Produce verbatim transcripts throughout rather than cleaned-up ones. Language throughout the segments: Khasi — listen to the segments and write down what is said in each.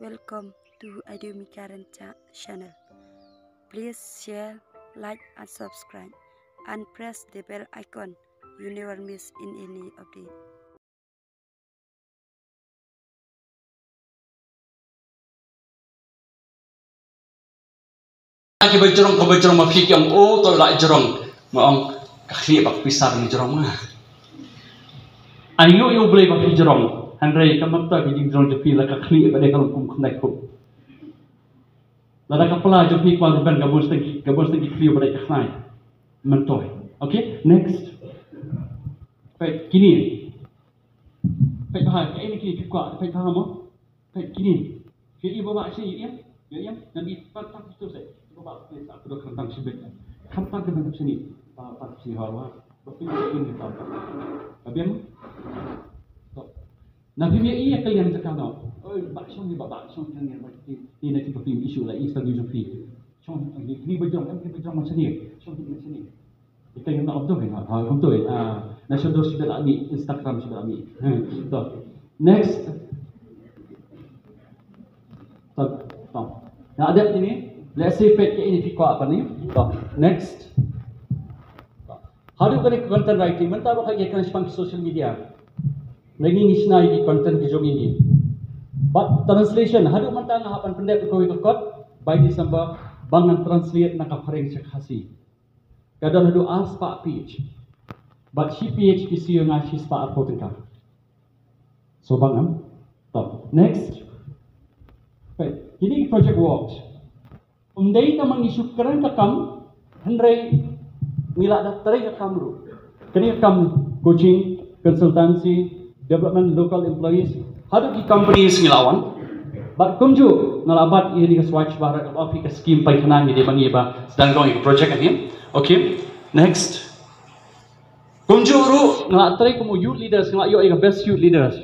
Welcome to Adumi Karen Cha- channel. Please share, like and subscribe and press the bell icon. You never miss in any update. Ki bajrong, ka bajrong ma phi ki ong, o to la jrong. Ma ong ka khlieh bad ka pisa ka jrong ma. Ai ngu ïa U Blei ba phi jrong. Hynrei ka mata ka jingjrong jong phi la ka khlieh bad ka long kum khnai khup. Lada ka pla jong phi kwah ruben ka bun sting ki, ka bun sting ki khlieh bad ka khnai. Mentoi. Okay, next. Peit kine. Peit bha, kaei kine phi kwah, peit bha mo. Peit kine. Phi ïohi ba bah shi ïa, ïa, ïa, nang i pat tak tu se. Ba bah phi sa kudo khrang tang shibit. Khrang tang ke ban sini. Ba pat shi hawa. Ba phi ïohi ni ba. Ka biang. To. Na phi ïohi ïa ka liang jaka no. Oi, bah shong ni ba bah shong ni ba ti. Ti na ki ba phi issue la Instagram jong phi. Shong ni, ni ba jong, ni ba jong ma sini. Shong ni ma sini. Ita yang nak betul kan? Ha, betul. Ah, na shon dos sudah ambil Instagram sudah ambil. To. Next. To. To. Na ada ini. Let's see page ini phi kwah apa ni. To. Next. To. Haduh kane content writing, mynta ba ka ïa kan spang social media. Lagi ngi shna ïa content ki jong ngi. Bad translation, haduh mynta nga hap ban pyndep ïa kawei ka kot by December ba ngan translate na ka phareng sha Khasi. Ka don haduh ar spah page. Bad shi page ki siew nga shi spah arphew tyngka. So bang em. To. Next. Peit, kine ki project works. Ym dei tang ma ngi shu kren ka kam, hynrei ngi la da trei ka kam ruh. Kane ka kam coaching, consultancy, development local employees, haduh ki companies ngi la wan. Bad kumjuh nga la bat ïa kane ka Swachh Bharat, ka scheme paikana ngi dei ba ngi ba sdang jong ïa ka project kane. Okay, next. Kumjuh ruh nga la trei kum u youth leaders, nga la ïoh ïa ka best youth leaders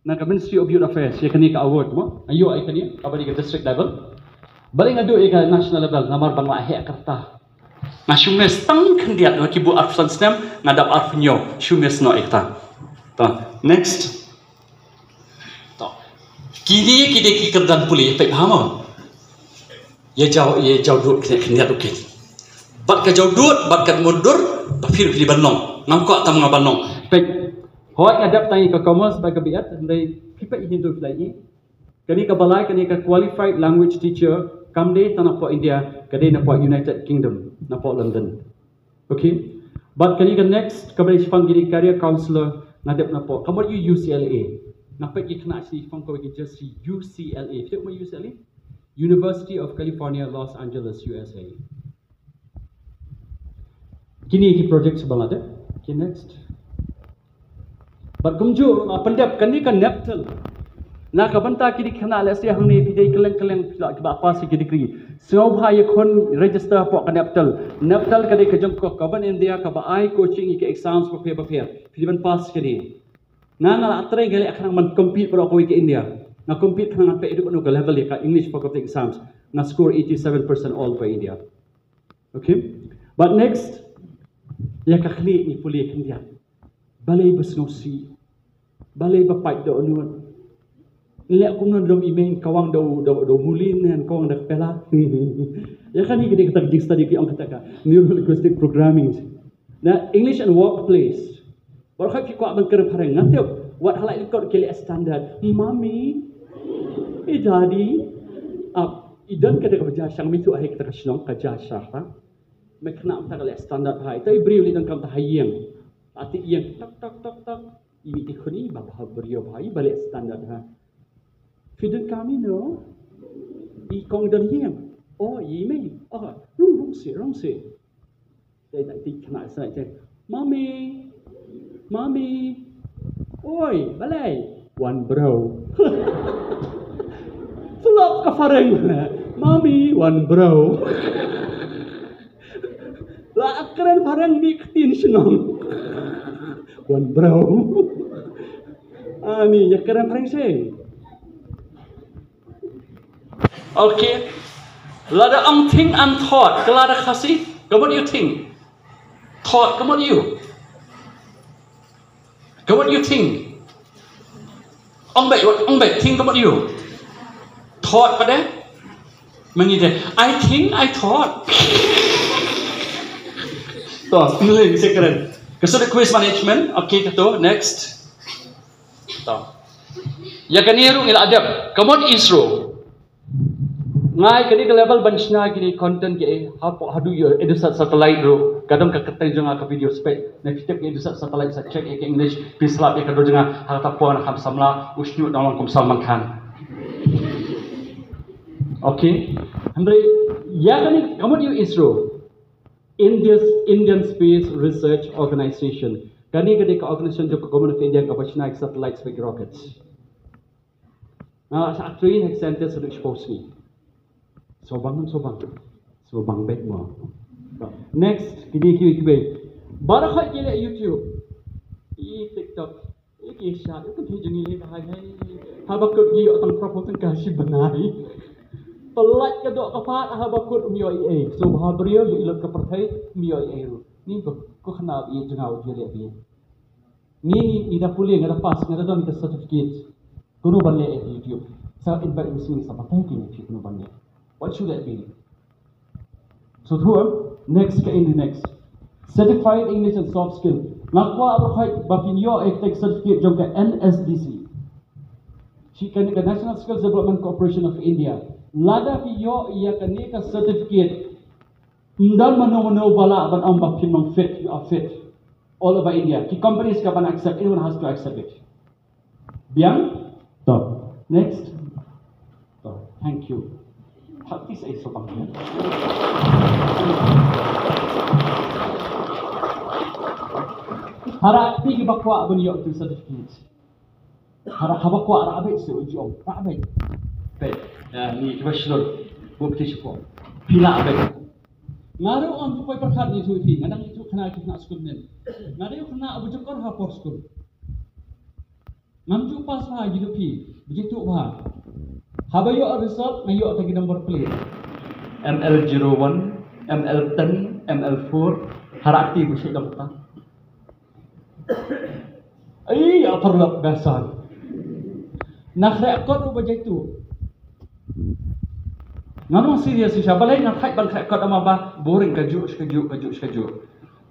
na ka Ministry of Youth Affairs, ïa kane ka award mo, nga ïoh ïa kane, kaba dei ka district level. Balei nga duh ïa ka national level, namar ba nga la heh kata. Nga shu miss tang khyndiat, nga ki buh arphew san snem, nga dap arphew hynñiew, shu miss noh ïa kata. To, next. To. Kine, kine ki kyrdan pule, peit bha mo. Ïa jaw, ïa jaw dud kine, kine dud kine. Bad ka jaw dud, bad ka mut dur, ba phi ruh phi ban long. Ngam kwah tam nga ban long. Peit. Hooid nga dep tang ïa ka commerce bad ka B.Ed, hynrei phi peit ïa kine dud phi la ïohi. Kane ka balai, kane ka qualified language teacher, kam dei tang napoh India, ka dei napoh United Kingdom, napoh London. Okay. Bad kane ka next, kaba dei shaphang kine career counselor, nga dep napoh. Ka mut ïa U C L A. Nga peit ïa kane shaphang kawei ka jersey U C L A. Phi tip mo U C L A? University of California, Los Angeles, U S A. Kine ki project ba nga la dep. Okay, next. Bad kumjuh, ah, pyndep kane ka NPTEL. Na ka bynta kine ki khynnah lehse hangne phi dei kylleng kylleng phi lah kiba pass ïa ki degree. Sngewbha ïakhun register hapoh ka NPTEL. NPTEL ka dei ka jong ka government India kaba ai coaching ïa ki exams bapher bapher. Phi dei ban pass kane. Nga, nga la trei, nga leh khnang ban compete baroh kawei ka India. Nga compete khnang ban peit haduh kano ka level ïa ka English faculty exams. Nga score eighty seven percent all over India. Okay. But next, ïa ka khlieh ngi pule khyndiat. Balei ba sngewsih? Balei ba pait dohnud? Leh kumno da u email, kawang da u, da u, da u mulin ne kawang da ka pela. Ïa kane ka dei kata ka jingstudy ki ong kata ka neurolinguistic programming. Na English and workplace. Baroh khoit ki kwah ban kren phareng, nga tip. Wat ha la i kot ki leh standard. Mummy. Eh, daddy. Ap, i don kata kaba jia sha, ngam ithuh ha ïa kata ka shnong ka jia sha ta. Me khynnah mynta ka leh standard ha. Ita i briew leh don kam ta ha ïing. Ati ïing tak tak tak tak. I mih i khun i ba bha briew bha, i ba leh standard ha. Phi don kam ino? I kong don ïing. Oh, i mei. Oh, rung rung si, rung si. Te ta ti khynnah sa te. Mummy. Mummy. Oi, balei? Wan bro. Flop ka phareng. Mummy, wan bro. La kren phareng mih ktien shnong. Wan bro. Ani, ïa kren phareng seh. Okay. Lada ong think and thought, ka lada Khasi, ka mut ïa u think. Thought, ka mut ïa u. Ka mut ïa u think. Ong beit, ong beit, think ka mut ïa u. Thought pat de. Mynta de. I think, I thought. To, pynlong secret. Ka sut quiz management. Okay, kato. Next. To. Ïa kane ruh ngi la dep. Ka mut ISRO. Nga ïa kane ka level ban shna kine content ki, eh, hapoh haduh ïa EDUSAT satellite ruh. Ka don ka kyrteng jong nga ka video spec. Na phi tip ka EDUSAT satellite sa check ïa ka English. Phi slap ïa ka dur jong nga. Ha kata por nga kham samla. U shñiuh dang long kum Salman Khan. Okay. Hynrei ïa kane ka mut ïa u ISRO. India's, Indian Space Research Organization. Kane ka dei ka organization jong ka Government of India kaba shna ïa ki satellites bad ki rockets. Nga sa train ha ki scientist haduh shiphew sngi. Sngewbang, sngewbang. Sngewbang beit mo. Next, kine kiwei kiwei. Baroh khoit ki leh YouTube. Ki TikTok. Ki sha, ki pynthei jong ngi ka hai hai. Haba kut ki ïoh tang phraphew tyngka shi bnai. Pynlait ka doh ka phad haba kut ym ïoh ei ei. So bha briew ïoh i lut ka pyrthei ym ïoh ei ei ruh. Ni ko, ko khynnah ïa jong nga u leh beit. Ngi, ngi, ngi da pule, ngi da pass, ngi da don ka certificate. Kumno ban leh ïa YouTube. Sa invite ngi sngi sa batai ki ngi kumno ban leh. What should that be? So through next ka in the next. Certified English and soft skill. Nga kwah ba khoi ba phin ïoh ïa ka certificate jong ka NSDC. Shi ka, ka National Skills Development Corporation of India. Lada phi ïoh ïa kane ka certificate. Ym don mano mano ba lah ban ong ba phin long fit, you are fit. All over India. Ki companies ka ban accept, anyone has to accept it. Biang? To. Next. To. Thank you. Hati sa iso bang. Hara ti ki ba kwah ban ïoh tu certificate. Hara haba kwah ra beit se u jong. Ra beit. Beit. Ya, ni ki ba shlur. Bu ti shuko. Pila beit. Nga ruh ong tu poi pyrkhat ni tu phi. Nga dang tu kena ki kena skul nen. Nga ruh kena abu jong kor ha por skul. Ngam ju pass bha ji phi, biji tu bha. Haba ïoh result nga ïoh ta ki number plate. M L zero one, M L ten, M L four, hara ti bu shi dong ta. Ai, ya parlok dasar. Nak record u bajai tu. Ngam serious shisha, balei nga thait ban record ama ba boring ka ju, ka ju, ka ju, ka ju.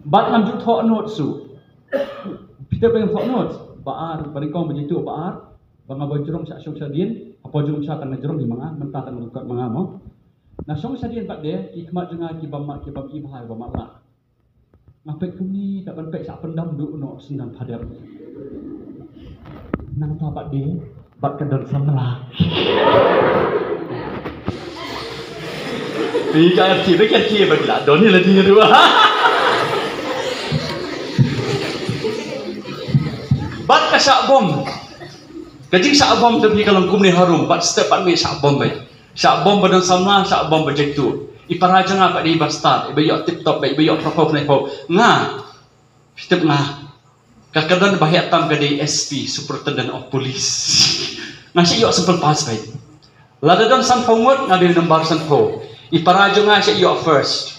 Bad ngam ju thoh notes su. Peter Pan thoh notes. Ba ar, ba nyngkong ba jitu ba ar. Ba nga ba jrong sha shong sha dien. Apa jrong sha tang jrong di manga, mynta tang rukot manga mo. Na shong sha dien pat de, ki khmat jong nga ki bam ma, ki bam i bha, ba ma la. Nga pek kuni, tak ban pek sha pendam du no sendang pader. Nang ta pat de, Bad ka don samla. Ni ka chi, ba ka chi, ba la don ni la ni ruh. Bad ka shah bom. Ka jing shah bom te phi ka long kumne harum. Bad step bad me shah bom bai. Shah bom ba don samla, shah bom ba jektu. I para jong nga bad i ba start, i ba ïoh tip top, i ba ïoh proper play po. Nga. Step nga. Ka ka don ba heh tam ka dei S P, Superintendent of Police. Nga shu ïoh simple pass bai. Lada don sanphew ngut nga dei number sanphew. I para jong nga shu ïoh first.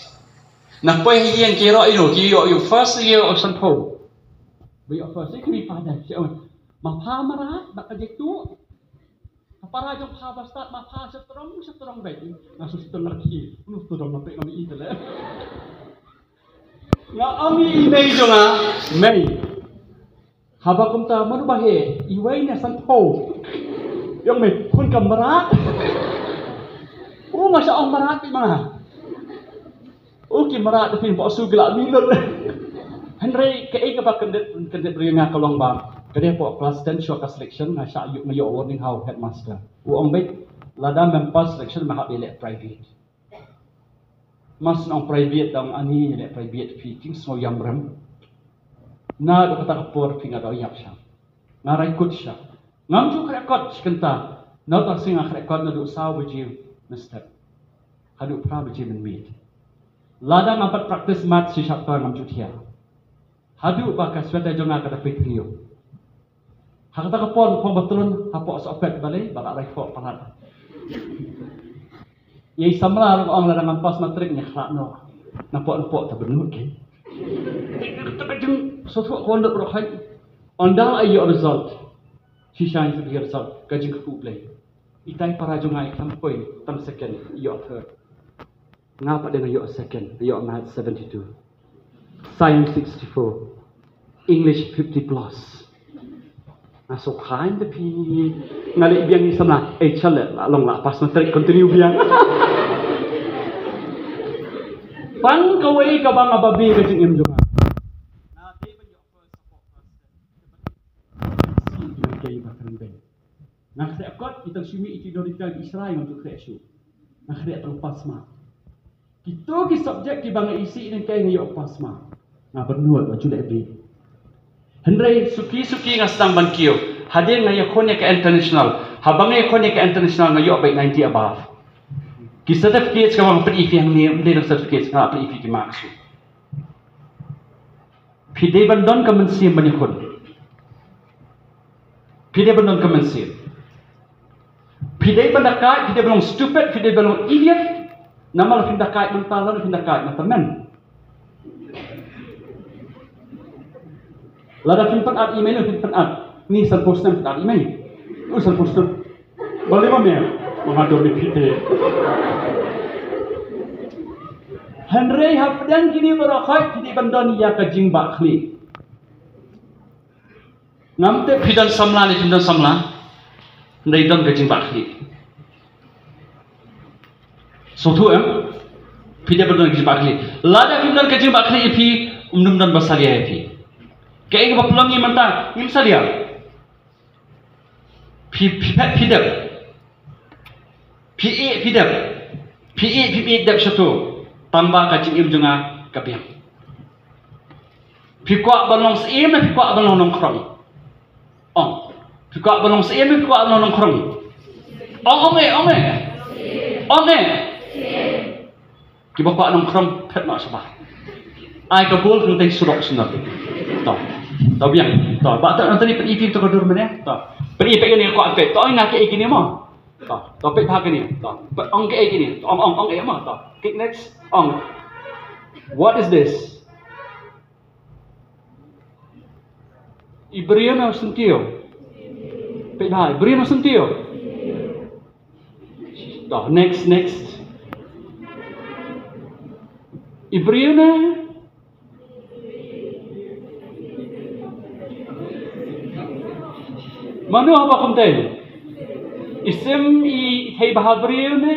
Na poi hi ïeng ki ro ïoh, ki ïoh ïoh first ïoh sanphew. Ba ïoh first ïoh kini pada shu. Ma pha mara ba ka jitu. Ka para jong pha ba start ma pha strong strong bai. Nga shu strong lagi. Unu strong na pek kami itu le. Nga ong ïa i mei jong nga, mei. Haba kumta mano ba heh, iwei ne sanphew. Ïong mei, khun ka mrad. U nga sha ong mrad pi ma. U ki mrad phin pok su gila minut. Hynrei kaei kaba kyndit, kyndit ri nga ka long ba. Ka dei pok class ten shuwa ka selection nga sha ïoh, nga ïoh warning ha u headmaster. U ong beit, lada mem pass selection me hap leh private. Mas nong private dang ani ne private phi king sngo yam rem. Na do kata ka por phi nga do yap sha. Nga rai kut sha. Ngam ju kre kot shi kynta. Na ta sing nga kre kot na do saw baje na step. Hadu pra baje min mit. Lada ngam pat practice mat shi shap ta ngam ju thia. Haduh ba ka sweater jong nga ka da peit riu. Ha kata ka por phong ba tlun ha pok sok pet balei ba ka rai pok palat. Ïa i samla ruh ong lada ngam pass matric ïa khrat noh. Na pok na pok ta benut ke. Kata ka jing sotho ko ndok ruh hai. Onda ai ïoh result. Shisha ïa result ka jing ku play. Itai para jong nga i khlem point, tam second, ïoh third. Nga pat de nga ïoh second, ïoh math seventy-two. Science sixty-four. English fifty plus. Nga so khain te phi. Nga leh biang ni samla. Eh, chale, la long la pass matric, continue biang. Tang kawei kaba nga babe ka jingim jong nga. Nga dei ban ïoh first support person. Nga khreh kot, i tang shu mih i ti dor i kang i srai ngam ju khreh shuh. Nga khreh tang pass mark. Kito ki subject kiba nga isih nangkei nga ïoh pass mark. Nga bynnud ba ju leh bit. Hynrei suki suki nga sdang ban kiew. Hadien nga ïakhun ïa ka international. Haba nga ïakhun ïa ka international nga ïoh beit ninety above. Ki certificates kaba nga pyni phi hangne, ym dei tang certificates, nga pyni phi ki marks. Phi dei ban don ka mynsiem ban ïakhun. Phi dei ban don ka mynsiem. Phi dei ban da kait, phi dei ban long stupid, phi dei ban long idiot. Namar phin da kait mynta, lada phin da kait mynta men. Lada phin pynat i mei, phin pynat. Ni san phew snem pynat i mei. U san phew snem. Balei ma me? Ma nga don ni phi te. Hynrei hapdeng kine baroh khoit phi dei ban don ïa ka jingbakla. Ngam tip phi don samla ne phim don samla. Hynrei don ka jingbakla. Sngewthuh em? Phi dei ban don ka jingbakla. Lada phim don ka jingbakla ïa phi, ym don ba salia ïa phi. Kaei kaba pynlong ngi mynta, ngim salia. Phi, phi phet phi dep. Phi ïeh phi dep. Phi ïeh phi ïeh dep shato. Tangba ka jingim jong nga ka biang. Phi kwah ban long syiem ne phi kwah ban long nongkhrong? Ong. Phi kwah ban long syiem ne phi kwah ban long nongkhrong? Ong, ong eh, ong eh. Ong eh. Kiba kwah nongkhrong phet noh shabar. Ai ka bol hangtei surok sendal. To. To biang. To. Ba to nangta ni pynïaid phi to ka dur mynne. To. Pynïaid phi kane kwah peit. To ong nga kaei kine mo. To. To peit bha kine. To. Peit ong kaei kine. To ong ong ong eh mo. To. Click next. Ong. What is this? I briew ne u syntiew? Peit bha, i briew ne u syntiew? To, next, next. I briew ne? Mano haba kumtei? I sim i thei bha briew ne?